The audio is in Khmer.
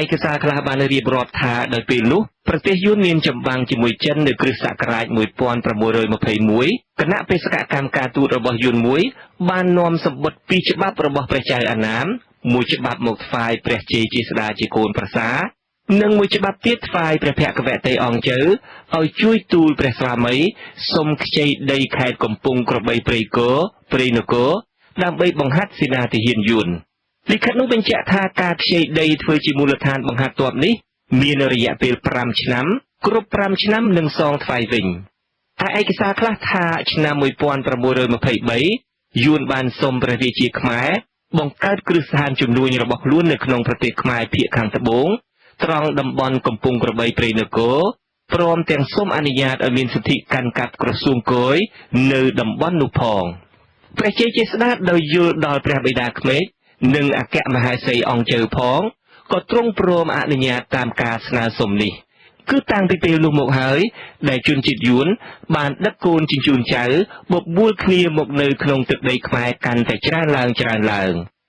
ឯកសារខ្លះបានរៀបរាប់ថា ដោយពេលនោះប្រទេសយួន មានចម្បាំងជាមួយចិន នៅគ្រិស្តសករាជ១៦២១ គណៈបេសកកម្មការទូតរបស់យួន មួយ បាននាំសំបុត្រពីរច្បាប់របស់ព្រះចៅអណ្ណាម មួយច្បាប់មកថ្វាយព្រះជ័យជេស្តា ជាកូនប្រសា និងមួយច្បាប់ទៀតថ្វាយព្រះភគវតីអង្គចូវ អោយជួយទូលព្រះស្វាមីសុំខ្ចីដីខេត្តកំពង់ក្របីព្រៃនគរ ដើម្បីបង្ហាត់សេនាទាហានយួន។ លិខិតនោះបញ្ជាក់ថា ការខ្ចីដីធ្វើជាមូលដ្ឋានបង្ហាត់ទ័ពនេះ មានរយៈពេល ៥ឆ្នាំ គ្រប់ ៥ឆ្នាំនឹងសងថ្វាយវិញ។ ឯឯកសារខ្លះថា ឆ្នាំ១៦២៣ យួន បានសុំព្រះរាជាខ្មែរបង្កើតគ្រឹះស្ថានជំនួញរបស់ខ្លួននៅក្នុងប្រទេសខ្មែរភាគខាងត្បូង ត្រង់តំបន់កំពង់ក្របីព្រៃនគរ ព្រមទាំងសុំអនុញ្ញាតអោយមានសិទ្ធិកាន់កាប់ក្រសួងគយ នៅតំបន់នោះផង។ ព្រះជ័យជេស្តា ដោយយោគយល់ដល់ព្រះបិតាក្មេក និងអគ្គមហេសីអង្គចូវ ផង ក៏ទ្រង់ព្រមអនុញ្ញាតតាមការស្នើសុំនេះ។ គឺតាំងពីពេលនោះមកហើយ ដែលជនជាតិយួន បានដឹកកូនជញ្ជូនចៅបបួលគ្នាមកនៅក្នុងទឹកដីខ្មែរកាន់តែច្រើនឡើងៗ។